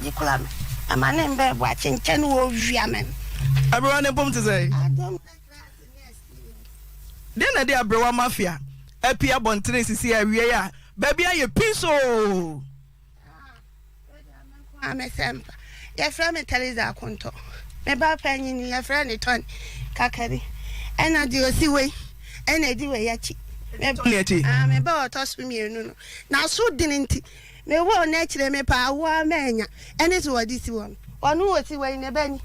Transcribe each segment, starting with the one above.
Gye kura me. Ama ne mbɛ bɔ akyenkyɛ ne wɔwia me no. Aberewa ne mpom te sɛn? Adom kakra ase ne experience. Deɛn na ɛde aberewa mafia apue abɔntene sisi awiei a baabi ayɛ pinsoo? Ah, wei deɛ me nko ara me sɛ mpa. Yɛfrɛ me Theresa Akontɔ. Me ba panyin yi, yɛfrɛ no Tony Kakari. Ɛna deɛ ɔsi wei, ɛna ɛdi wei akyi. Me Tony akyi? Ah, me ba a ɔtɔ so mmienu no, n'aso dene nti, mewoo no akyire mepɛ awoɔ ara mannya. Ɛne sɛ wɔde si hɔ no, ɔno ɔsi wei, ne ba ni.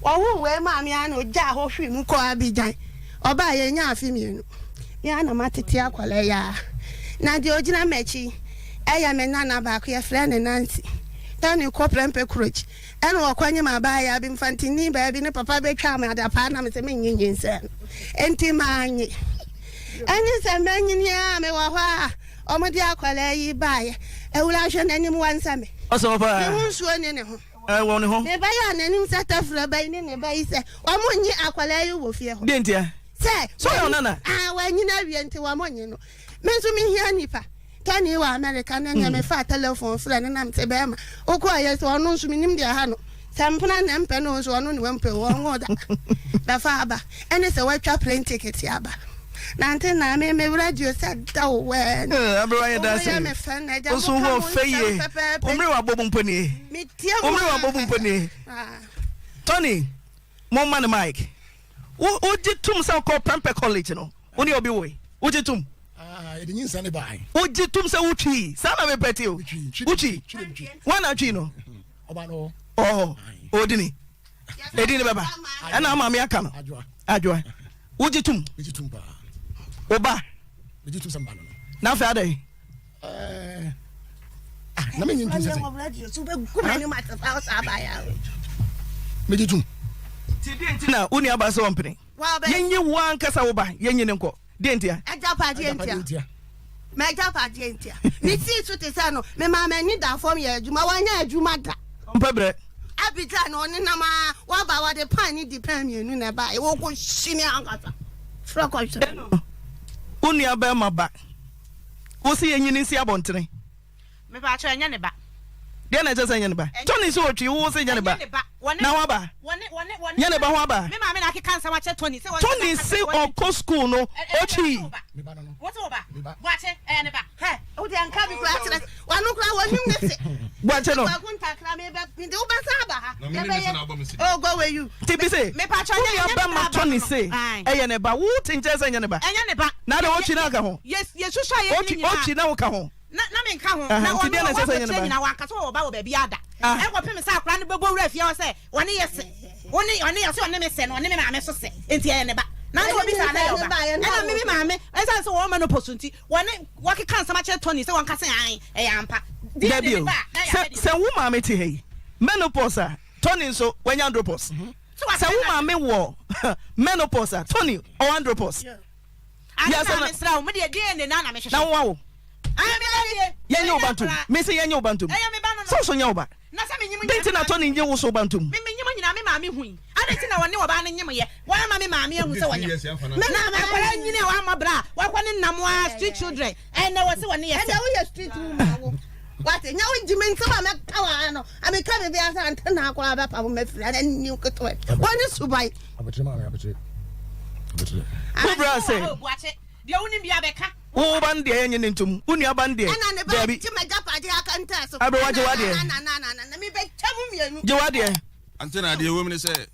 Wɔwoo wei maa me ara na ɔgyaa hɔ hwee mu kɔɔ Abidjan. Ɔbaa yɛnyaa afe mmienu. Me ara na matete akwadaa yi ara. Na deɛ ɔgyina m'akyi yi yɛ me nana baako, yɛfrɛ no Nancy. Tony kɔ Prempeh College ɛna ɔkɔnyem abaayewa bi, Mfantini baa bi, ne papa bɛtwaa me adapaa na mese mennye nyinsɛn no. Enti mannye. Ɛne sɛ manyini ara mewɔ hɔ a wɔde akwadaa yi baeɛ. Awuraa hwɛ n'anim wansɛ me. Ɔsɛ wo paa. Ne ho nsuo nni ne ho. Ɛwɔ ne ho. Ne ba yi a n'anim sɛ tɛfrɛ ba yi ne ne ba yi sɛ wɔnnye akwadaa yi wɔ fie hɔ. Deɛ ntia? Sɛ. Sɛ ɔyɛ ɔnana. Ah, wanyini awie nti wɔnnye no. Me nso mehia nnipa. Tony wɔ America na nea mefaa telefon frɛ no na mese bɛrima wokɔɔ yɛ sɛ ɔno nso menim deɛ ɛha no. Sɛ mpena na mpɛ no o nso ɔno ne wampɛ o ɔnwo da. Bɛfa aba. Ɛne sɛ watwa plane ticket aba. Nante na me me radio sɛ da o wɛɛ. Eh, aberewa yɛ da se. Wɔyɛ me fɛ na agya mo ka mo nsɛm pɛpɛɛpɛ. Omere wa bɔ mu mpo nie. Metie mu. Omere wa bɔ mu mpo nie. Tony, mo ma ne mic. Wo wo gye tum sɛ wokɔ Prempeh College no. Wo ne obi woe. Wo gye tum. Ah, yɛde nyinsa ne baa. Wo gye tum sɛ wo twi. Saa na mepɛ te o. Wo twi. Wɔn na twi no. Ɔba no. Ɔhɔ. Odini. Edin no bɛba. Ɛna ama me aka no. Adwoa. Wogye tom? Megye tom paa. Wo ba? Megye tom sɛ mba no no. Na afei adɛn? Eh, ah, na menye ntom sɛ sɛ. Megye tom. Ti deɛ nti na wo nua ba sɛ ɔmpene? Yɛnyi wo ankasa wo ba, yɛnyi no nkɔ. Deɛ ntia? Agyapadeɛ ntia. M'agyapadeɛ ntia. Mesii so te sɛ no, memaa m'ani daa fam yɛɛ adwuma. Wanyɛ adwuma da. Ɔmpɛ brɛ. Abigya na ɔnenam ara, waba wɔde pan ne dipɛn mmienu na ɛbaeɛ. Wɔkɔhyi ne ankasa. Frɛ kɔhwɛ no. Wo nua bɛrima ba. Wo se yɛnyi no nsi abɔntene. Mepaakyɛw, ɛnyɛ ne ba. Deɛ na ɛkyɛ sɛ ɛnyɛ ne ba? Tony sɛ ɔtwi, wo se nyɛ ne ba. Ɛnyɛ ne ba. Na ho aba? Nyɛ ne ba ho aba? Me maame na akeka nsɛm akyerɛ Tony sɛ Tony se ɔkɔ school no, ɔtwi. Me ba no no. Wo se wo ba? Me ba. Boakye, ɛyɛ ne ba. Hɛ, wo deɛ nka bi koraa kyerɛ, wano koraa wɔnim ne se. Boakye no. Kwaku ntakra me bɛ, mede wo bɛsa aba ha. Yɛbɛyɛ, oh go away you. Nti bi se, Mepaakyɛw, wo ɛnyɛ nua ne bɛma ba aba Tony no. se Ae. ɛyɛ ne ba, wo te nkyɛn sɛ ɛnyɛ ne ba? Ɛnyɛ ne ba. Na adɛn ɔtwi na aka ho? Yɛ, yɛsusu a yɛnyini Ɔtwi, nyinaa. ɔtwi na woka ho? Na, na menka ho. Aha, Na nti ɔno, deɛ na ɔwɔ ɛsɛ sɛ ɛnyɛ ne aburokyire ba? nyinaa, wanka sɛ ɔwɔ ba wɔ baabiara da. Ah. Ɛkɔpem sɛ akwadaa no bɛbɔ wura fie hɔ sɛ, ɔne yɛ sɛ. Ɔne, ɔne, ɔse ɔne me sɛ, na ɔne me maame nso sɛ. Enti ɛyɛ ne ba. Na na obi saa na ɛyɛ ɔba. Ɛna me, me maame, ɛsiane sɛ wɔwɔ menopause nti, wɔne, wɔkeka nsɛm akyerɛ Tony sɛ wɔnka sɛ aane, ɛyɛ ampa. Deɛ Dabi ne o. ba a, na Sɛ, yɛabɛdi. sɛ wo maame te ha yi, menopause a, Tony nso, wanya andropause. Sɛ Sɛ wo wasɛe maame wɔ menopause a, Tony, ɔwɔ andropause. Ade Yɛ na asɛm na. mesrɛ wo, me deɛ DNA no ara na mehwehwɛ. Na wo awo. Ɛyɛ me ba nie. Yɛnyɛ wo ba ntom. Me se yɛnyɛ wo ba ntom. Ɛyɛ me ba no no. Sɛ wo so nyɛ wo ba. Na sɛ menyem Dɛn nyina nti me na maame Tony hui. nye wo so wo ba ntom? Me menyem nyina me maame hui. Adɛn nti na ɔne ɔbaa no nyemyɛ? Wamma me maame ahu sɛ ɔnyem. Me Na maame akwadaa nyini a wammɔ bra a wakɔ ne nam ara street children ɛnɛ wɔse wɔne yɛ sɛ. Ɛnɛ woyɛ street woman wo. Wate nyɛ wo gyimi nsɛm a mɛka wɔ ha no. Ameka biribi asa ante na akora bɛpa wo mafiri ana nni nketewa. Wɔne suban. Abotere maame abotere. Abotere. Wo bra sɛ. Deɛ wonim bia bɛka. Wo ba no deɛ yɛnye no ntom. Wo nua ba no deɛ Ɛna ne ba daabi. gye m'agyapadeɛ aka ntaa so. Aberewa gye w'adeɛ. Na na na na na mebɛtwa mu mmienu. Gye w'adeɛ. Ante na adeɛ ɛwɔ mu ne sɛ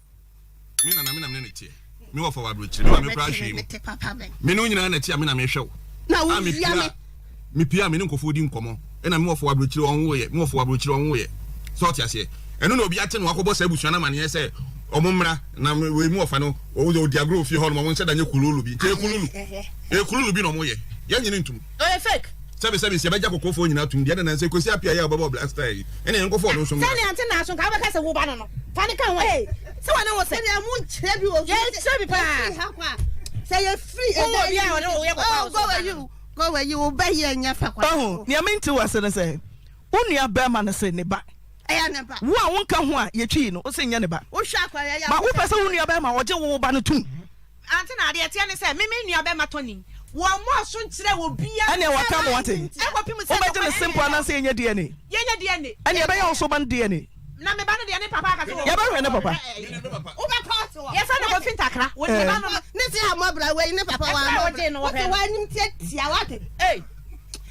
me nana me na me ne no teɛ. Me wɔfa wɔ aburokyire me maame koraa hwee mu. Me ne wo nyinaa na ɛte a me na mehwɛ wo. Na wo A wia mepie me. a mepie a me ne nkurɔfoɔ di nkɔmmɔ ɛna me wɔfa wɔ aburokyire ɔnwoeɛ me wɔfa wɔ aburokyire ɔnwoeɛ sɛ ɔte aseɛ ɛno na obi ate no wakɔbɔ saa abusua no amaneɛ sɛ ɔmo mmra na wei mu wɔfa no ɔdi agorɔ wɔ fie hɔ nom ɔmo nhyɛ da nyɛ kululu bi nti ɛyɛ kululu ɛyɛ kululu bi na ɔmo yɛ yɛn nyini ntum. Ɔyɛ fake. Sɛbi sɛbi sɛ yɛbɛgya kɔkɔɔfoɔ nyinaa atum deɛ ɛna nansɛ Kwesi Appiah yɛ a ɔbɛbɔ black star yi ɛna yɛn nkɔfoɔ ɔno nso mmra. Sɛnea nte naa so nka wobɛka sɛ wo ba no no fa no ka ho ɛ sɛ wɔne wo sɛ. Sɛnea mo nkyerɛ bi wɔ fie Yɛnkyerɛ bi paa. Yɛfiri ha kɔ a sɛ yɛfiri Wowɔ obi a ɔne wo yɛ kɔkɔɔ a Oh wo go so ba ayi no. wo go ayi wo bɛ yɛ nyɛ fɛ kwa. Wahu, nea mente wo ase ne sɛ, wo nua barima no se ne ba. Ɛyɛ ne ba. Wo a wonka ho a yɛtwii no, wo se nyɛ ne ba. Wohwɛ akwadaa yi a. Ma wopɛ sɛ wo nua barima ɔgye wo ba no tom. Ante na adeɛ ɛteɛ ne sɛ me me nua bɛma Tony wɔmmɔɔ so nkyerɛ obiara. Ɛneɛ waka ama wate. Ɛkɔpem sɛ Wobɛgye no simple anaasɛ yɛnyɛ DNA? Yɛnyɛ DNA. Ɛneɛ ɛbɛyɛ wo so ba no DNA. Na me ba no deɛ ne papa aka sɛ wɔ. Yɛbɛhwɛ ne papa. Wobɛkɔ ɔte wɔ. Yɛfrɛ no Kofi Ntakra. Wɔ ne ba no no. Ne se amɔbra wei ne papa wɔ amɔbra. Wote w'anim tiatia wate.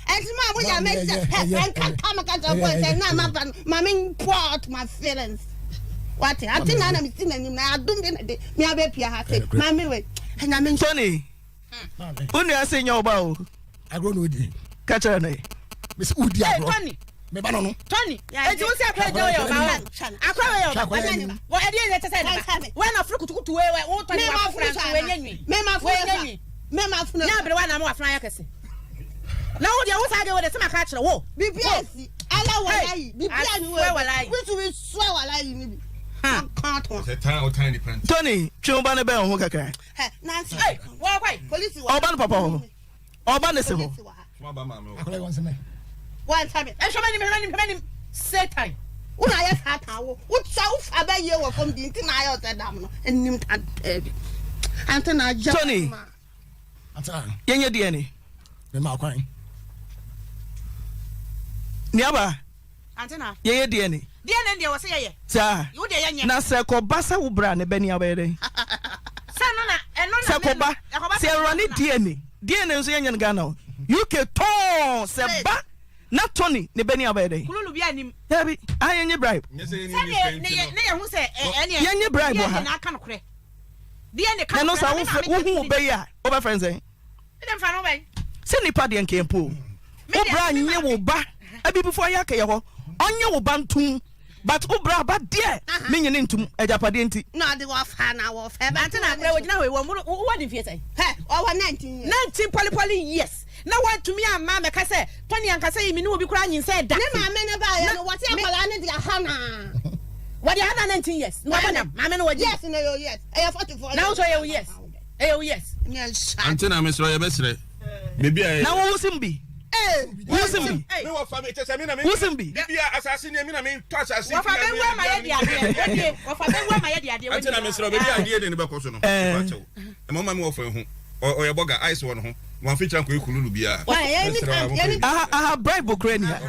Ɛnti mo a moyɛ a mɛhyɛ hɛ nkanka mo kasa fo sɛ na ma ba no ma me pour out my feelings. Wate ante na na mesi n'anim na adom bi na de me abɛpia ha se maame wei ɛnyame nhyɛ. Tony wo nua se nyɛ ɔba o. Agorɔ na odi. Ka kyerɛ no. Mesi wodi agorɔ. Me ba no no. Tony, eti wo se akora gyina yɛ ɔba wa? Akora wɔ yɛ ɔba. Wɔ ɛdi yɛ kyɛ sɛ ne ba. Wɔ na furu kutukutu wɔ wɔ wo Tony wa fura nso wɔ nye nwi. Wɔ nye nwi. Nya abere wa na ama wafuna ayɛ kɛse. Na wo deɛ wo saa deɛ wɔ de sɛ maka akyerɛ wo. Bibi asi. Ala walayi. Bibi ani wɔ. Wisu wi swear walayi ni bi. Tony, twe wo ba no bɛn wo ho kakra. Ɔba no papa hɔ. Ɔba ne se hɔ. Satan. Wona ayɛ satan wo wotwa wo fa bɛ yie wɔ fam di nti na ayɛ ɔsɛ dam no anim tantaa bi ante na agya Tony yɛnyɛ DNA. Mema kwan. Niaba Ante na. Yɛyɛ DNA. DNA deɛ wɔsɛ yɛyɛ. Saa. Wo deɛ yɛnyɛ. Na sɛ kɔba sɛ wo bra ne bɛ ni abɛyɛ dɛn? Sɛ no na ɛno na. Sɛ kɔba sɛ ɛwura ne DNA DNA nso yɛnyɛ no Ghana o UK tɔn sɛ ba na Tony ne bɛ ni abɛyɛ dɛn? Kululu bi anim. Dabi ah yɛnyɛ bribe. Sɛdeɛ ne yɛ ne yɛ ho sɛ ɛneɛ. Yɛnyɛ bribe wɔ ha. DNA na aka nokorɛ. DNA ka nokorɛ. Na ɛno sa wo frɛ wo hu wo bɛ yi a wobɛfrɛ nsɛn? Sɛ nipa deɛ nka mpo wo bra nye wo ba abibifoɔ ayɛ akɛyɛ hɔ ɔnye wo ba ntom but wo bra ba deɛ me nye ne ntom agyapadeɛ nti. Na ɔde wɔfa na wɔfɛ ba. Ante na akora wɔgyina hɔ yi wɔn wɔ de mfie sɛn. Hɛ ɔwɔ 19 years. 19 pɔlipɔli years na wɔntumi amma mɛka sɛ Tony ankasa yi me ne obi koraa nyinsɛn da. Ne maame ne baayɛ no wɔte akwadaa ne de aha na. Wɔde aha na 19 years na wɔbɔ nam maame no wɔgye. Yes na yɛ yes ɛyɛ 44. Na wosɔ yɛ wo yes. Ɛyɛ wo yes. Ante na mesrɛ yɛbɛsrɛ baabi a. Na wo wosim bi. Wo sim bi. Me wɔ fa me kyɛ sɛ me na me. Wo sim bi. Bibi a asase ni mi na me tɔ asase. Wɔfa bɛ wu ama yɛ di adeɛ. Wɔdie wɔfa bɛ wu ama yɛ di adeɛ. Ante na mesrɛ baabi a adeɛ de ne bɛkɔ so no. Ɛɛ. Ɛma ɔma me wɔ fa ho. Ɔyɛ bɔga ice wɔ ne ho. Wɔn afi kyerɛ nkɔyɛ kululu biara. Aha aha bribe kura ni ha.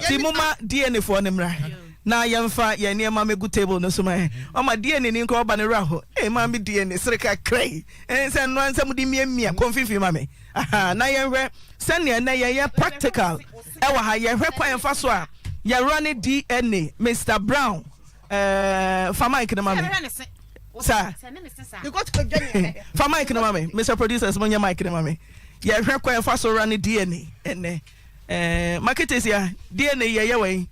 Ti mo ma DNA foɔ ne mmra. Na yɛmfa yɛn nneɛma mɛgu table no so ma yɛn. Ɔma DNA ni nkɔ ɔba ne werɛ aho. Ee maa me DNA sere kakra yi. Ee sɛ nnoa nsɛ mode miamia kɔ mfimfini ma me. Aha na yɛnhwɛ sɛnea ɛnɛ yɛyɛ practical ɛwɔ ha. Yɛhwɛ kwan yɛmfa so a yɛwura ne DNA. Mister Brown ɛɛ fa mic no ma me. Saa. Fa mic no ma me. Mister Producers mo nyɛ mic no ma me. Yɛhwɛ kwan yɛfa so wura ne DNA ɛnɛ. Eh, Maketesia, DNA yɛ yɛ wɛn?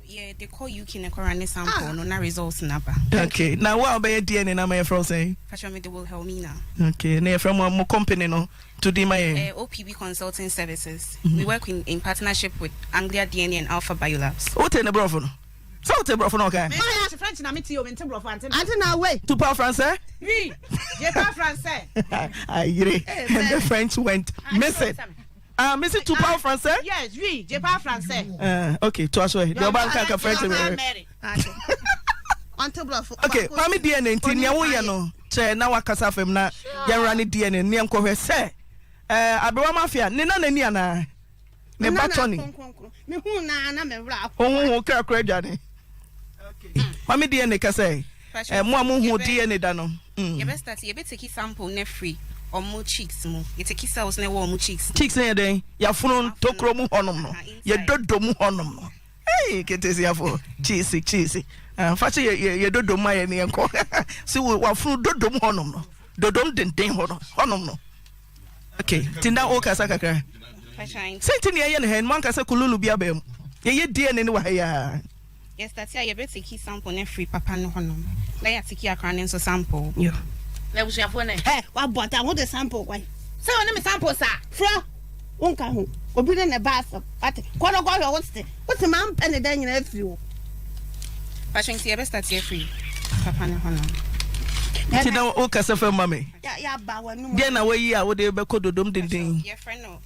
Yɛ de kɔ UK na kɔra ne sample no na results na ba. Okay, na wo a wobɛyɛ DNA na ma yɛfrɛ wo sɛn? Patrɔ me de Wilhelmina. Okay, na yɛfrɛ mo mo company no to din ma yɛn. Eh, OPB Consulting Services. Mm -hmm. We work in, in partnership with Anglia DNA and Alpha Biolabs. Wote ne borɔfo no? Sɛ wote borɔfo no ɔka? Me me French na me te o, me nte borɔfo ante na. Ante na wei. Tu parles français? Oui, je parle français. Ayere, and the French went missing. Ah, me si tu parles français? Yes, oui, je parle français. Uh, okay, to aso eh. De oba nka ka French me. Okay, mami DNA nti nea wo yɛ no kyerɛ na wakasa fam na yɛnra ne DNA ne nkɔhwɛ sɛ eh abewa mafia ne na n'ani anaa ne ba Tony. Me hu na na me wura. Ohun ho kra kra adwane. Mami DNA ka sɛ eh mo a mo hu DNA da no. Mm. Yɛbɛ start yɛbɛ take sample no afiri ɔmo cheeks mu. Yɛ take cells no ɛwɔ ɔmo cheeks. Cheeks no yɛ dɛn? Yafono ntokuro mu hɔnom no. Yɛ dodo mu hɔnom no. Hey, ketesiafo cheese cheese. Ah, fa kye yɛ yɛ yɛ dodo mu ayɛ ne yɛn kɔ. Si wo wafono dodo mu hɔnom no. Dodom denden hɔ no hɔnom no. Okay, nti na wokasa kakra. Sɛ nti ne yɛyɛ no ha yi, mo ankasa kululu bi aba mu. Yɛyɛ DNA no wɔ ha yi ara. Yɛ starte a yɛbɛ teki sample no afiri papa no hɔ nom na yɛ ateki akora no nso sample. Yo. Na abusuafoɔ no ɛ? Hɛ, wabɔ dam, wode sample kwan. Sɛ wɔne me sample saa. Frɛ, wonka ho, obi ne ne ba asɛm, wate, kɔ na kɔhwɛ wo se, wo se mampɛ ne dɛn nyinaa afiri wo. Pakyɛ nti yɛbɛ starte afiri papa no hɔ nom. Nti na wo kasa fam ma me. Yɛaba w'anum. Deɛ na wayi a wode bɛkɔ dodom denden yi? Yɛfrɛ no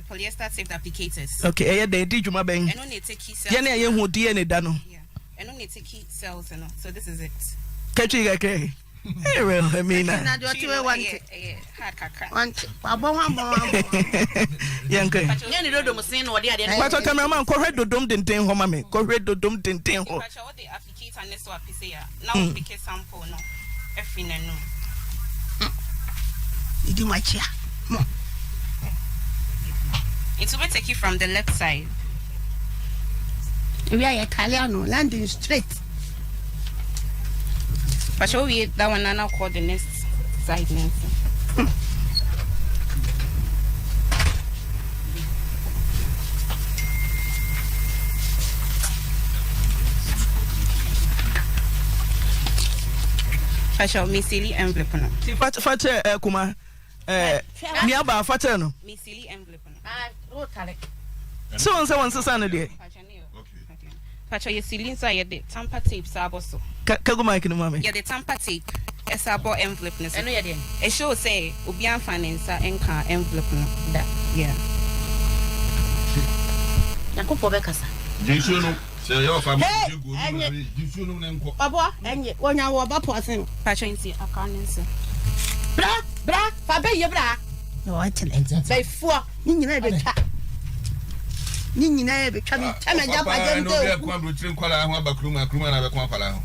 polyester taped applicators. Okay, ɛyɛ dɛn? Ɛdi dwuma bɛn? Ɛno na ɛteki cells. Yɛne a yɛhu DNA da no. Yeah, ɛno na ɛteki cells no. So this is it. Katwi kakra yi. Hey, Wilhelmina. Na deɛ ɔte wei wɔnte. Wɔnte. Wabɔ ho abɔ ho abɔ. Yɛnkɛ. Nyɛ ne dodom sen na ɔde adeɛ no. Patɔ cameraman kɔhwɛ dodom denden hɔ ma me. Kɔhwɛ dodom denden hɔ. Patɔ wode applicator ne so apese a na wo peke sample no afiri n'anum. Idi mo akyia. Mo. Nti wobɛ take from the left side. Ewia yɛ Italiano landing straight. Pakyɛ wo wie that one na na kɔ the next side ne nso. Pakyɛ me sili envelope no. Ti fa fa kyɛ ɛ kuma ɛ nua baa fa kyɛ no. Me sili envelope no. Ah, wo tare. So wɔn sɛ wɔn sesa no deɛ. Pakyɛ yɛ sili nso a yɛde tamper tape saa bɔ so. Ka ka gu mic no mu ma me. Yɛde tamper tape ɛsa bɔ envelope no so. Ɛno yɛ deɛn? Ɛ show sɛ obiara nfa ne nsa nkaa envelope no da. Yeah. Nyankopɔn bɛkasa. Gye nsuo nom. Sɛ ɛyɛ ɔfa ma Hey! gye gu obi Ɛnye. mu gye nsuo nom na nkɔ. Ɔboa, ɛnye. Wɔnya wɔ ɔba pɔsen. Pakyɛ nti akra no nso. Bra, bra, fa bɛyɛ bra. Na wɔkyerɛ. Bɛyifoɔ. Ne nyinaa bɛtwa. Ne nyinaa bɛtwa. Metwa m'agyapadeɛ mu sɛ Ɔfa paa na obi ɛko aburokyire nkwadaa ho aba kurom a kurom a na abɛko akwadaa ho.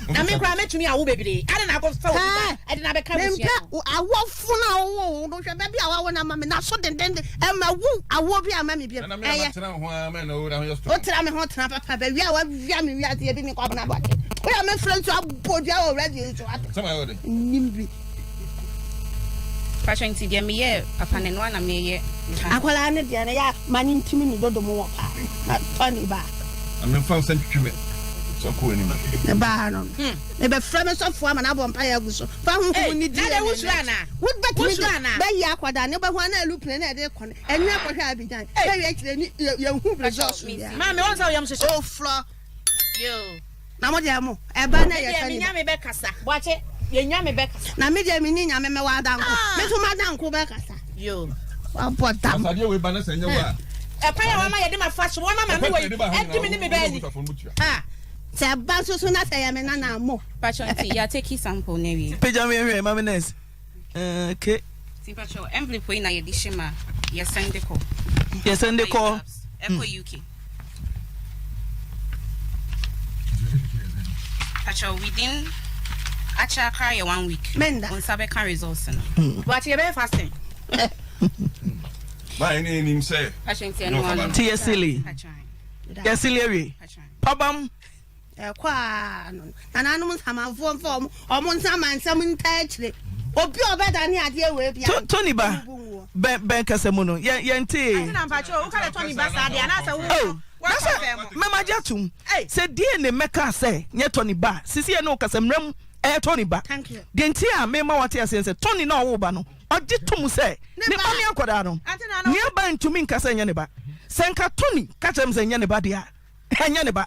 Na me koraa mɛtumi awo bebree. Adɛn na akɔfa obi ba ɛde no abɛka abusua Mempɛ ho? awofo no a wɔwɔ wo no hwɛ baabi a wɔawo no ama me na so dendenden ɛma wo awoɔ bi ama me bio Nana me na ɛyɛ matena wo ho ara mɛ na wo ho yɛ strong. wotra me ho tena papa baabi a wawia me wiase ebi ne kwabena bɔde woyɛ mɛfrɛ nso abɔ dua wɔ radio yi so ate Sɛ ma yɛ wo de. nim bi Pacho nti deɛ meyɛɛ papa no ɛno ara na meyɛ me ba no. Akwadaa no deɛ no yɛ a ma no ntimi ne dodo mu wɔ paa na tɔ ne ba. Na memfa wo nsa ntwitwi me sɛ kɔ w'anim. Ne ba no no mebɛfrɛ me sɔfoɔ ama no abɔ mpaeɛ agu so fa honhom ne di Nana wosuro anaa? Wobɛtumi Wosuro de anaa? bɛyɛ akwadaa no wobɛhu ana alupene na ɛde kɔ no ɛnyɛ akɔhwɛ Abidjan bɛwie akyire ne yɛnhu results biara. Maame wɔn sɛ woyam hyehye. Ofrɔ. Yoo. Na mo deɛ mo, ɛba na yɛ Medeɛ sɛ me ne ba. Nyame bɛkasa. Boakye, yɛ Nyame bɛkasa. Na me deɛ me ni Nyame mɛwɔ adanko. Me nso m'adanko bɛkasa. Yoo. Wabɔ dam. Asa adeɛ wei ba na sɛ ɛnyɛ wo a. Ɛkwan a wama yɛde ma fa so, wama maame wei adi me ne me ba ani. Ah, sɛ ɛba nso so na sɛ ɛyɛ me nana mo. Pacho nti yɛ ateki sample no awie. Pagya me hwɛ, ma me nurse. Okay. Ti pacho envelope wei na yɛde hyɛ mu a yɛ send kɔ. Yɛ send kɔ. Ɛkɔ UK. Pacho within akyɛ akra yɛ one week. Menda. Wo nsa bɛka results no. Boakye yɛbɛyɛ fasting. Ba ɛne ɛnim sɛ. Pacho nti ɛno ano. Ti yɛ silly. Yɛ silly awie. Pabam. Ɛkɔ ara no, nananom nsamanfoɔ mfa wɔn wɔn nsamansɛm ntaa akyire. Obi a ɔbɛdane adeɛ wei biara no, Tony ba, ɔmo bu nwoɔ. bɛn bɛn kasa mu no, yɛn yɛn tee. Ante na mpakyɛ o, woka dɛ Tony ba saa deɛ anaasɛ wo Oh, na sɛ mɛma gye atom sɛ DNA mɛka sɛ nyɛ Tony ba a, sisi yɛ ne wo kasa mmara mu ɛyɛ Tony ba. Thank you. Deɛ nti a mema wate aseɛ ne sɛ Tony na ɔwoo ba no, ɔgye tom sɛ ne ba ne akwadaa no. Nea ba ntumi nka sɛ nyɛ ne ba. Sɛ nka Tony ka kyerɛ me sɛ nyɛ ne ba deɛ a, Ɛnyɛ ne ba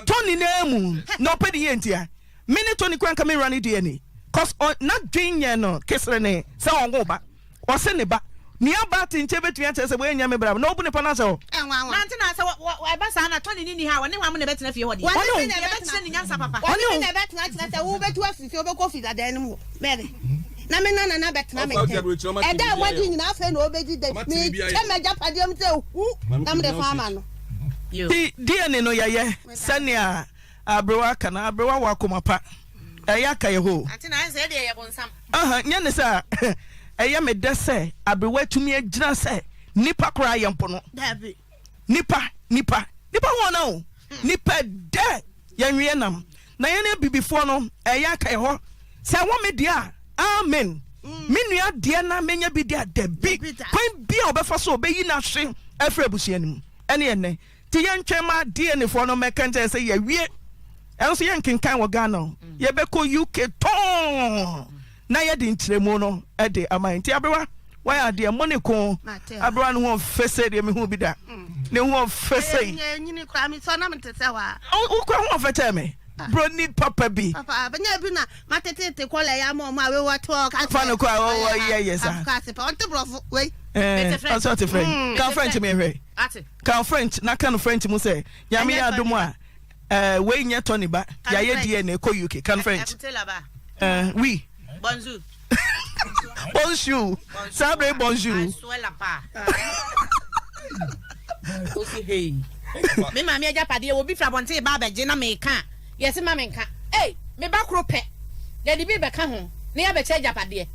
Tony naa mu na ɔpɛ ne yie ntia. Me ne Tony koraa nka me nwura ne DNA cos n'adwen nyɛ no keserene sɛ ɔnwo ba. Ɔse ne ba. Nea aba ate nkyɛn bɛtumi akyerɛ sɛ wei nyɛ me bra na ɔbu ne pa no asɛ hɔ. Nante na sɛ ɛba saa na Tony ne nni ha a ɔne hwan mo na ɛbɛtena fie hɔ deɛ? Ɔne wo. Yɛbɛkyerɛ ne nyansa papa. Ɔne me na ɛbɛtena kyerɛ sɛ wobɛtu afiri fie wobɛkɔ fi dadan no mu hɔ. Mary na me nana na bɛtena me nkyɛn. Ɛda a moadi nyinaa afei na ɔbɛdi dɛ. Mekyɛ m'agyapadeɛ mu sɛ hu na mede fa ama no. Ti DNA no yɛyɛ sɛnea aberewa ka no aberewa wɔ akoma pa ɛyɛ aka yɛ hoo. Ante na ayɛ sɛ ɛdeɛ yɛ bonsam. Aha nyɛ ne sɛ ɛyɛ me dɛ sɛ aberewa atumi agyina sɛ nipa koraa yɛ mpo no. Dabi. Nipa nipa nipa ho ɔna o nipa dɛ yɛnweɛ nam na yɛn abibifoɔ no ɛyɛ aka yɛ hɔ sɛ ɛwɔ me deɛ a amen me nua deɛ na menya bi deɛ a dabi kwan bi a ɔbɛfa so ɔbɛyi n'ahwe afiri abusua no mu ɛne ɛnɛ nti yɛntwɛn ma DNA foɔ no mɛka nkyɛn sɛ yɛwie ɛnso yɛnkenkan wɔ Ghana o yɛbɛkɔ UK tɔn na yɛde nkyerɛmu no de ama yɛn nti aberewa wayɛ adeɛ mo ne ko aberewa no ho ɔfɛ sɛ deɛ mehu bi da ne ho ɔfɛ sɛ wokura ho ɔfɛ kyɛɛ me broni papa bi Papa, bɛnyɛ bi na matetete kɔla yi ama ɔmo a wei wɔte hɔ ɔka fa no kɔ a ɔwɔ yɛ yɛ saa ase pa ɔnte borɔfo wei ɔsɛ ɔte French ka French mi hwɛ ka French na ka no French mu sɛ nyame yɛ adom a wei nyɛ Tony ba yɛayɛ DNA kɔ UK kan French. Eh, oui. Bonjour. Bonjour. Saa bere bonjour. Me maame agyapadeɛ obi firi abɔnten ba abɛgye na meka a yɛse ma menka. Ei, me ba koro pɛ yɛde bi bɛka ho na yɛabɛkyɛ agyapadeɛ.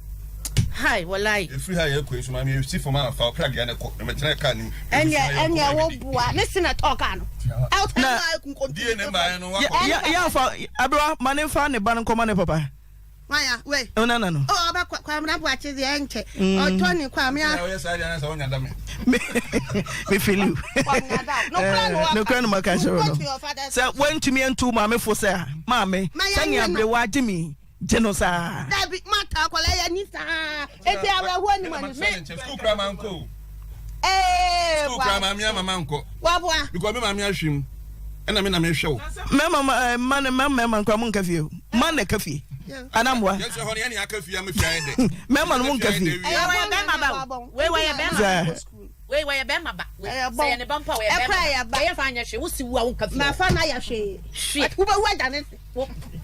Hai, walai. Ɛfiri ha yɛkɔ yi so maame yɛsi fam a fa ɔpragea no kɔ na mɛtena kaa no mu. Ɛneɛ ɛneɛ wo boa me se na tɔɔ kaa no. Na yɛafa aberewa ma ne mfa ne ba no nkɔma ne papa. Waya wei. O nana no. Oh ɔbɛ kɔ Kwamina Boakye deɛ ɛnkyɛ. Ɔtɔ ne Kwame a. Ɔyɛ saa deɛ anasa ɔnya da me. Me feel you. Nokura no maka kyerɛ no. Sɛ wantumi antu maame fo sɛ a maame sɛnea aberewa agye me gye no saa. Dabi mata akwadaa yɛ ni saa eti awerɛhoɔ ni ma ni. Me sukuu kura ma nkɔ o. Ee sukuu kura maame ama ma nkɔ. Waboa. Because me maame ahwɛ mu ɛna me na me hwɛ wo. Mɛma ma eh, ma ne ma mɛma nkura mo nka fie o ma na ɛka fie anamboa. Yɛn sɛ hɔ no yɛn ne aka fie ama fie ayɛ dɛ. Mɛma no mo nka fie. Ɛyɛ wɔyɛ bɛrima ba o wei wɔyɛ bɛrima ba wei wɔyɛ bɛrima ba wei sɛ yɛ ne ba mpo a wɔyɛ bɛrima ba wɔyɛ fa anyɛ hwee wosi wu a wonka fie. Mafa na yɛ hwee. Hwee. Wobɛwu agya ne se.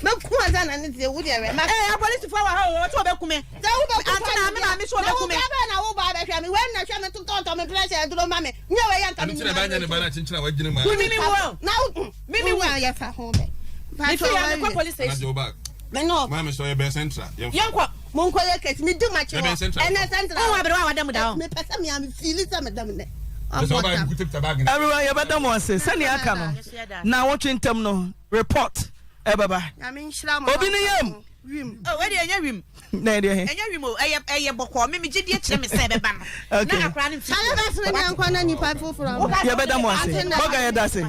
Mɛku ansa na ne deɛ wo deɛ wɛ. Ee apolisifoɔ wɔ ha o wɔte wɔbɛku me. Sɛ wo bɛ ku Ante na me maame so wɔbɛku me. Na wo ba bɛ na wo ba bɛhwɛ me wei na hwɛ me tontɔntɔn me pressure aduro ma me nyɛ wei yɛ nka me nyina. Ɛnti na ba nya ne ba na ma. Mimi wu o. Na wo Mimi wu. Yɛ fa ho bɛ. Me fi ya me kɔ police station. Me no. Maame sɔ yɛ bɛn central. Yɛnkɔ. Mo nkɔ yɛ kɛse me di ma kye hɔ. Ɛnɛ central. Wo wa bere wa wada mu da hɔ. Me pɛ sɛ me a me feeli sɛ me da mu nɛ. Everyone yɛbɛda mo ase sɛnea aka no na wɔtwe ntam no Report ɛbɛba. Obi ne yam. Wim. Oh, wei deɛ ɛnyɛ wim. Na ɛdeɛ he? Ɛnyɛ wim o, ɛyɛ ɛyɛ bɔkɔɔ. Me me gyidie kyerɛ me sɛ ɛbɛba no. Okay. Na akwadaa no mfiri. Ayɛ bɛ firi ne nkɔ na nipa foforɔ. Yɛbɛda mo ase. Bɔga yɛda ase.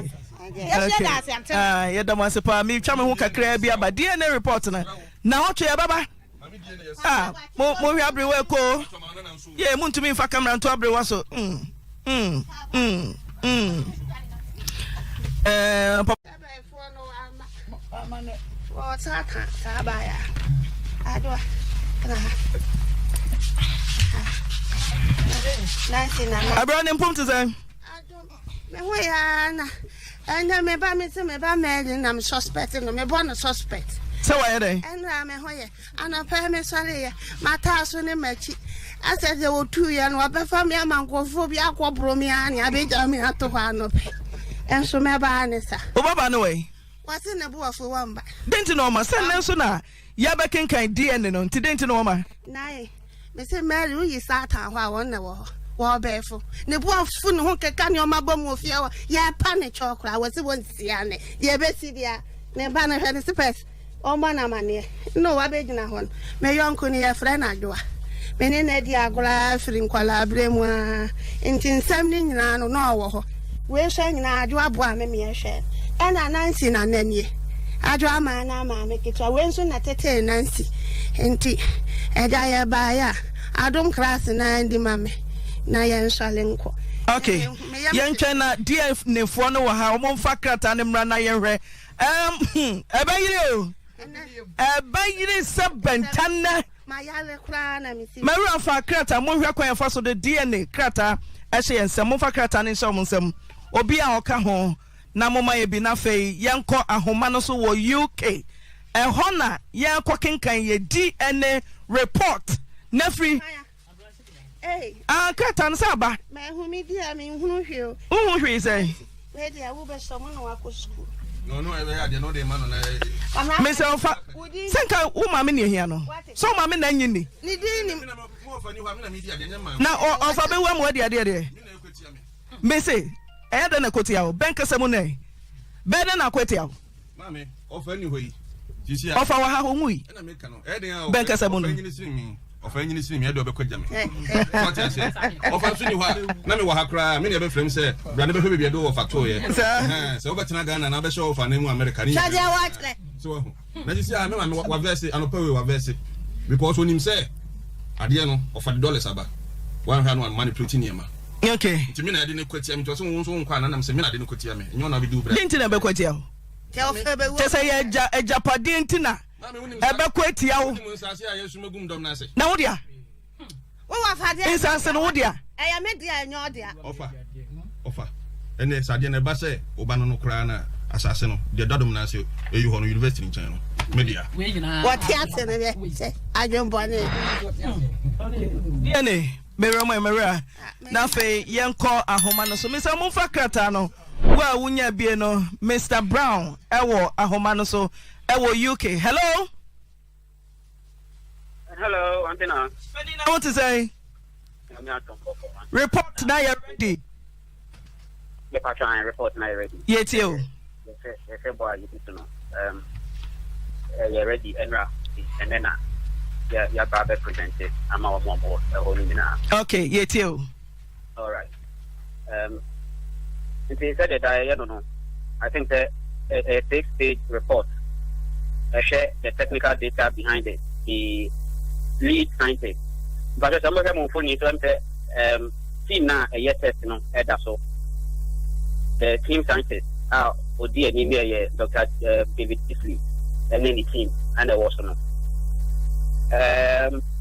Yɛda ase ante. Ah, yɛda mo ase paa. Metwa me ho kakraa bi aba. DNA report no. Na ɔtwe yɛbɛba. Ah, mo mo hwɛ aberewa ɛkɔ. Yɛ mo ntumi nfa kamera nto aberewa so. Mm. Mm. Mm. Mm. Eh, papa. Abira ne mpom te sɛn? Me ho yɛ na ɛnna me ba me se me ba Mary na me suspect no me bɔ no suspect. Sɛ wayɛ dɛn? Ɛnna me ho yɛ anɔpa yi me sɔre yɛ mataa so ne m'akyi asɛ deɛ wɔtuu yɛ no wɔbɛfa me ama nkurɔfoɔ bi akɔboro me ara ne abɛgya me ato hɔ anɔpa nso mɛbaa ne sa. Wo babaa no wɔ he? Wɔse ne boɔfo wɔmba. Dɛn nti na ɔma? Sɛ nnɛ nso na yɛabɛkenkan DNA no nti dɛn nti na ɔma? Nine, Mese Mary woyi Satan hɔ a wɔn na ɛwɔ hɔ. Wɔɔbɛɛfo. Ne bo afu ne ho keka nneɛma bɔ mu wɔ fie hɔ. Yɛrepa ne kyɛw koraa wɔse wɔnsia ne. Deɛ ɛbɛsi bia ne ba no hwɛ ne sipɛs. Ɔmmɔ no amanneɛ. Nna ɔabɛgyina hɔ no, me yɔnko no, yɛfrɛ no Adwoa. Me ne no adi agorɔ ara firi nkwadaa-berɛ mu ara, nti nsɛm no nyinaa no, na ɔwɔ hɔ. Wei hwɛ nyinaa, Adwoa boaa me ma yɛhwɛɛ no. Ɛna Nancy nana nie. Adwoa maa no maame ketewa. Wei nso na ɛtetee Nancy. Nti, agya yɛbaeɛ a, adom kraase no ara ndi ma me na yɛnsɔre nkɔ. Ok, yɛntwɛn na DNA foɔ no wɔ ha, wɔmfa krataa no mmra na yɛnhwɛ. Ɛm hmm, ɛbɛyere o. Ɛbɛyere sɛ bɛnta nnɛ. Mawura fa krataa, monhwɛ kwan ɛfa so de DNA krataa ɛhyɛ yɛn nsam. Momfa krataa no nhyɛ wɔn nsam. Obi a ɔka ho na momma yɛ bi na afei yɛnkɔ ahoma no so wɔ UK. Ɛhɔ na yɛrekɔ kenkan yɛ DNA report na firi. Ah, krataa no sɛ aba. Mahu me di a menhunu hwee o. Wohu hwee sɛn? Wei deɛ wobɛsɔ mu na wakɔ sukuu. Mesɛ ɔfa sɛ nka wo maame ne ahia no sɛ wo maame na anyi ni Ne din nim. Na ɔfa bɛwu ama wadi adeɛ deɛ. Mese ɛyɛ dɛn na ɛkɔtia wo bɛn kasa mu nɛ bɛn dɛn na akɔtia wo. Maame, ɔfa nni hɔ yi. Sisi a. Ɔfa wɔ ha, ɔnwui. Ɛna meka no, ɛyɛ den a Bɛn kasa mu no. ɔfa nyini sini mi. Ɔfa nyini sini mi, ɛde ɔbɛkɔ gya me. Sɛ ɔte aseɛ. Ɔfa nso ni hɔ a, na me wɔ ha koraa, me na ɛbɛfrɛ m sɛ, bra ne bɛhwɛ baabi ɛde ɔfa tooyɛ. Saa. Ɛhɛn, sɛ wobɛtena Ghana na wobɛhyɛ ɔfa no mu America ne Hwɛ deɛ wɔakyerɛ. So wahu. Na sisi a, me maame wavɛse, anɔpa wei wavɛse. Because onim sɛ, adeɛ no, ɔfa de dollars aba. Wanhwɛ a na wamanipulate nneɛma. Okay. Nti me na ɛde no kɔ tia me, nti ɔsɛ wo nso wonkɔ a, na nam sɛ me na ade no kɔ tia me, ɛnyɛ wo na wobɛdi wo bra. Dɛn nti na ɛbɛkɔ atia wo? Kyɛ sɛ yɛ agya agyapadeɛ nti na ɛbɛkɔ atia wo. Na wo dea? Nsase no wo dea? Ɛyɛ me dea ɛnyɛ ɔdea. Ɔfa ɔfa ɛnɛ sɛ adeɛ no ɛba sɛ ɔba no no koraa na asase no deɛ dadom no ase ɛyi hɔ no university nkyɛn no. Wɔte ase no deɛ sɛ adwembɔne. DNA mewura mu mewura na afei yɛnkɔ ahoma no so mesa momfa krataa no wo a wonya bie no Mr Brown ɛwɔ ahoma no so ɛwɔ UK hello. Hello, Auntie Na. Ferdinand, wo te sɛn? Report na yɛ ready. Me patro an report na yɛ ready. Yɛ tie o. Yɛhwɛ bɔ a yɛdi so no. Um, yɛ ready ɛnra ɛnɛ na yɛaba abɛ present ama wɔn a wɔwɔ ɛhɔ no nyinaa. Okay, yɛ tie o. All right. Um, nti sɛdeɛ daa yɛyɛ no no, I think sɛ ɛyɛ 6 page report. Ɛhwɛ the technical data behind it, the lead scientist. Mpatwɛ sɛ mbɛhwɛ mo mfoni so ɛm sɛ team na ɛyɛ test no ɛda so. The team scientist a odi anim yɛ Dr. David Beasley ɛne ne team ɛna ɛwɔ so no.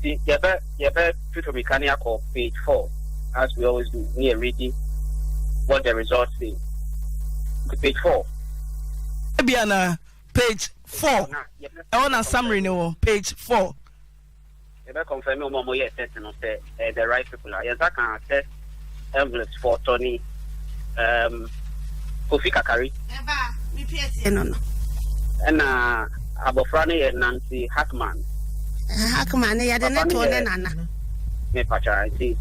Yɛbɛ tutu mirika ne akɔ page 4 as we always do. Ne yɛ reading what the results say. To page 4. Ebia na page 4 ɛwɔ na summary ne wɔ page 4. Yɛbɛ confirm wɔn a wɔyɛ test no sɛ the right people a yɛn nsa kan test envelopes for Tony Kofi Kakari. Ɛba mi pie no. Ɛna abɔfra no yɛ Nancy Hackman. Hackman no yɛde ne to ne nana. Me pacha nti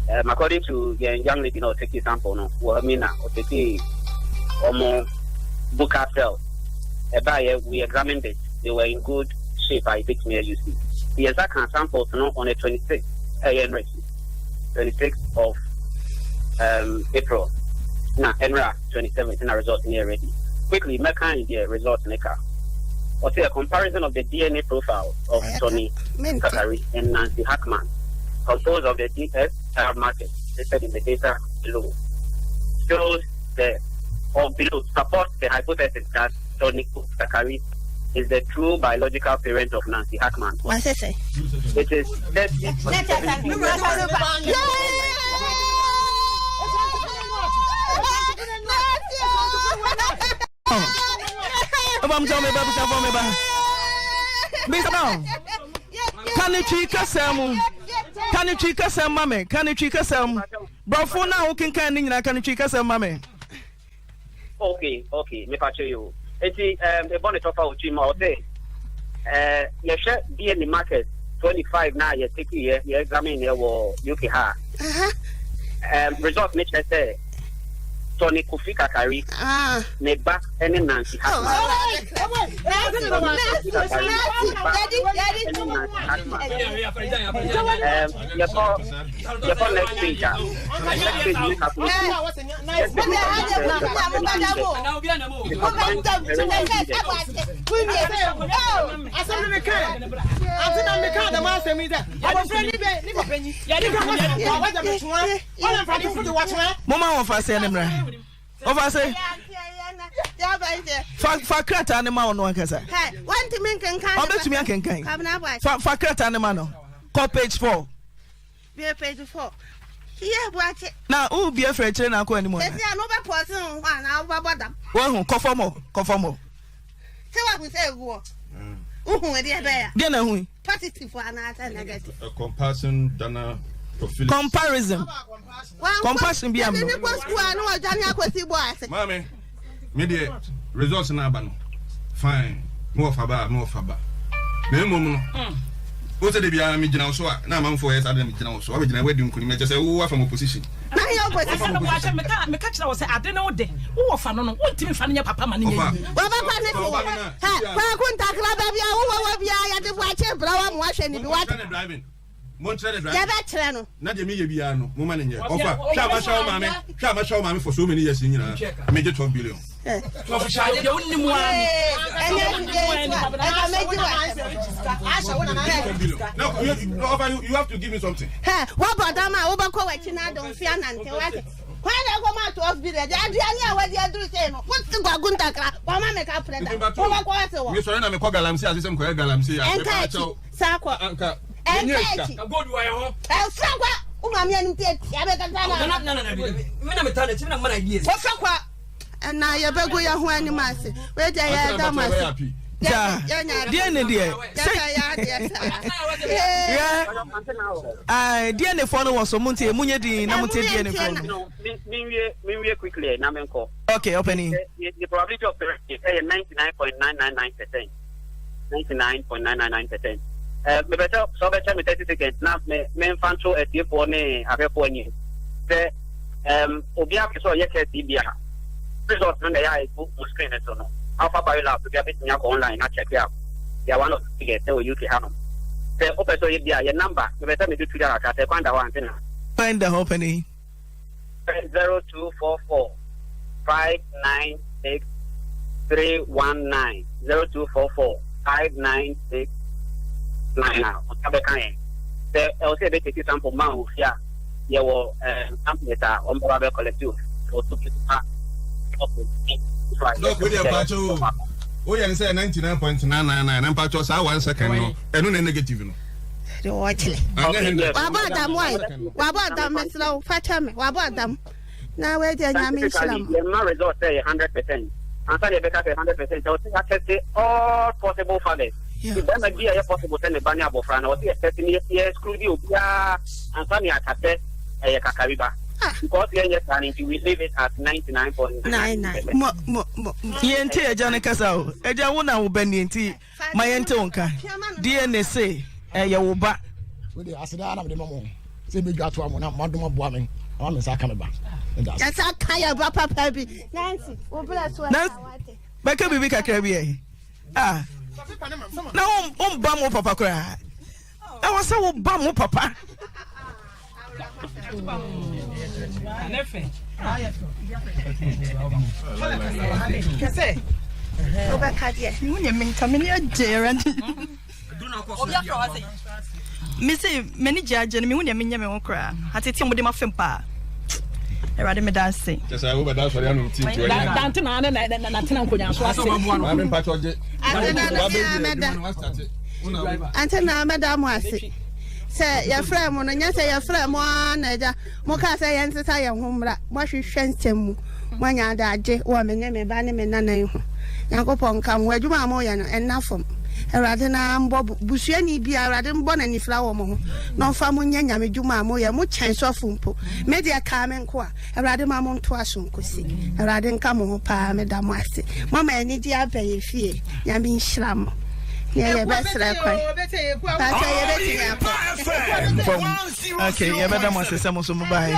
according to yɛn young lady na ɔtake sample no wɔ mi na ɔtake ɔmo buccal cell ɛbaa yɛ, we examined it, they were in good shape a yɛbɛtumi ayi si yɛn nsa kan samples no on the 26, ɛyɛ nnora 26 of April na ɛnra 27 na result no yɛ ready. Quickly mɛkan deɛ result ne ka. Ɔsɛ a comparison of the DNA profile of Tony Kakari and Nancy Hackman composed of the DSR markers listed in the data below shows the or below supports the hypothesis that Tony Kakari is the true biological parent of Nancy Hackman. What's it say? It is 30. Ɔbam sɛ meba busafoɔ meba bisa no ka ne twi kasa mu, ka ne twi kasa ma me, ka ne twi kasa mu. Borɔfo no a wokenkan ne nyinaa, ka ne twi kasa ma me. Okay, mepa kyɛw yi o. Eti ɛbɔ ne tɔfa otwi ma ɔsɛ yɛhwɛ DNA markers 25 na yɛ take yɛ examine yɛ wɔ UK ha. Result ne kyerɛ sɛ Tony Kofi Kakari ne ba ɛne Nancy Hackman. Tony Kofi Kakari ne ba ɛne Nancy Hackman. Yɛkɔ next page a, next page ne calculate. Next page ne calculate. The combined parental Asɛm no meka ante na meka dɛm asɛm yi sɛ abɔfra ni bɛ ne papa nyi wagya metoa ɔne mfratofo de wakyerɛ. Moma wɔfa sɛ ne mmra wɔfa sɛ fa krataa ne ma wo no ankasa. Wantumi nkenkan. Ɔbɛtumi akenkan. Fa krataa ne ma no, kɔ page 4. Bie page 4 yɛ buakye. Na wobie firi akyire na akɔ anim. Sɛsi a no wobɛpɔse ho hɔ anaa wobɛbɔ dam? Wahu, kɔ fam hɔ, kɔ fam hɔ. Sɛ wahu sɛ egu hɔ, wohu ɛdeɛ bɛyɛ. Deɛ na hu? Positive anaasɛ negative? A comparison dana prophylaxis. Comparison, compassion bi am no. Ne kɔ sukuu a ne wɔdwane akɔsi bɔ ase. Maame, me deɛ results na aba no, fine, me wɔ fa ba a, me wɔ fa ba na mmom no wo sɛ de biara me gyina wo so a na amanfoɔ yɛ saa de na me gyina wo so wabɛgyina wadi nkonim ɛkyɛ sɛ wo afa mo position. Na yɛ opposition. Meka kyerɛ wo sɛ ade ne wo de wowɔ fa no no wontumi fa no nyɛ papa ma no nyɛ yie. Wɔbɛkɔ ne to wɔ hɛ kwaako ntakra baabi a wowɔ wɔ biara yɛde boakye brɛ wa mo ahwɛ ne bi wate. Monkyerɛ ne driving, monkyerɛ ne driving. Yɛbɛkyerɛ no. Na deɛ meyɛ biara no moma ne nyɛ. Ɔfa hwɛ a mahyɛ wo maame, hwɛ a mahyɛ wo maame for so many years nyinaa, megye 12 billion. Deɛ wonim a ɛnyɛ ɛka mɛgye wa. 12 billion now you, no, Ɔfa, you have to give me something. Hɛ wɔbɔ dam a wobɛkɔ w'akyi no adɔmfe anante wate kwan na ɛkɔma 12 billion de aduane a wɔde aduru sei no wote kwaku ntakra wɔma meka prɛ da wobɛkɔ ase wɔ. Mesɔre na mekɔ galamsey ase sɛ mekɔyɛ galamsey a ɛnka akyi saa kɔ. Anka ɛnka akyi ɛfra kwa wo maame anim te atia bɛkasa na wɔfra kwa ɛna yɛbɛgu yɛ ho anim ase wei deɛ yɛda mo ase. Saa deɛ ne deɛ sɛ yɛ deɛ ne fɔ no wɔ so mo ntie mo nye din na mo ntie deɛ ne fɔ no. Minwie minwie quickly na menkɔ. Okay, ɔpɛni. The probability of correction ɛyɛ 99.999%. 99.999%. Mepɛ sɛ sɛ ɔbɛkyɛ me 30 seconds na me memfa nto atiefoɔ ne ahwɛfoɔ anim sɛ um, obi apɛ sɛ ɔyɛ test yi bi a result no na ɛyɛ a ɛgu mo screen no so no. Alpha Biolabs obi abɛtumi akɔ online na check out. They are one of the biggest ɛwɔ UK hanom. Sɛ wopɛ sɛ ɔyɛ bi a yɛ number mepɛ sɛ mede tu dwa kakra sɛ kwan da hɔ ante na. Kwan da hɔ panin. 0244 596 319 0244 596 9 a ɔsa bɛka yɛn. Sɛ ɛwɔ sɛ yɛbɛteki sample ma wɔ fie a yɛwɔ companies a wɔn bɛba bɛ collect o wɔ so bi pa. Dɔk wo deɛ mpakyɛ o woyɛ no sɛ 99.999 na mpakyɛ saa one second no ɛno na negative no. De wɔkyerɛ. Wabɔ adam wae wabɔ adam mesrɛ wo fakyɛ me wabɔ adam na wagya nyame nhyira mo. Yɛma result sɛ yɛ 100% ansa na yɛbɛka sɛ 100% ɛwɔ sɛ yɛatɛste all possible fathers. Nti bɛrima bi a ɛyɛ possible sɛ ne ba ne abɔfra no, ɔsɛ yɛtɛste ne yɛ exclude obiara ansa na yɛaka sɛ ɛyɛ kakariba. Because yɛnyɛ saa no nti we leave it at 99.99%. Mo mo mo. Yɛnte agya no kasa o. Agya wo na wo ba nie nti ma yɛnte wo nka. DNA se ɛyɛ wo ba. Wei deɛ aseda ara na mede ma mo sɛ mɛdwa atoa mo na moadom aboa me ama me nsa aka me ba. Meda ase. Yɛsa ka yɛ ba papa bi. Nancy, wo brɛ so ɛna wate. Bɛka biribi kakra bi ɛ. Ah. Na womba mo papa koraa. Ɛwɔ sɛ woba mo papa. Mese m'ani gye agye no mehu deɛ menyɛ me ho koraa atete a wɔde ma fam paa awurade meda ase. Dante na ne na tena nkonya so ase. Maame mpatsɔ gye. Ante na mɛda mo ase sɛ yɛfrɛ mo no nyɛ sɛ yɛfrɛ mo ara na agya mokaa sɛ yɛnsesa yɛn ho mmra moahwehwɛ nsɛm mu moanya adagye wɔ me ne me ba ne me nana yi ho Nyankopɔn nka mo ho adwuma a moyɛ no ɛnna fam Awurade na mbɔ busuani bia Awurade mbɔ no anifira wɔ mo ho na ɔmfa mo nyɛ nyame dwuma a moyɛ mo kyɛn sɔfo mpo me deɛ kaa me nko a Awurade ma mo ntoa so nkosi Awurade nka mo ho paa meda mo ase moama anigye aba yɛ fie Nyame nhyira mo neɛ yɛbɛsrɛ kwan pakyɛ yɛbɛtumi akɔ Okay, yɛbɛda mo ase sɛ mo nso mobaeɛ.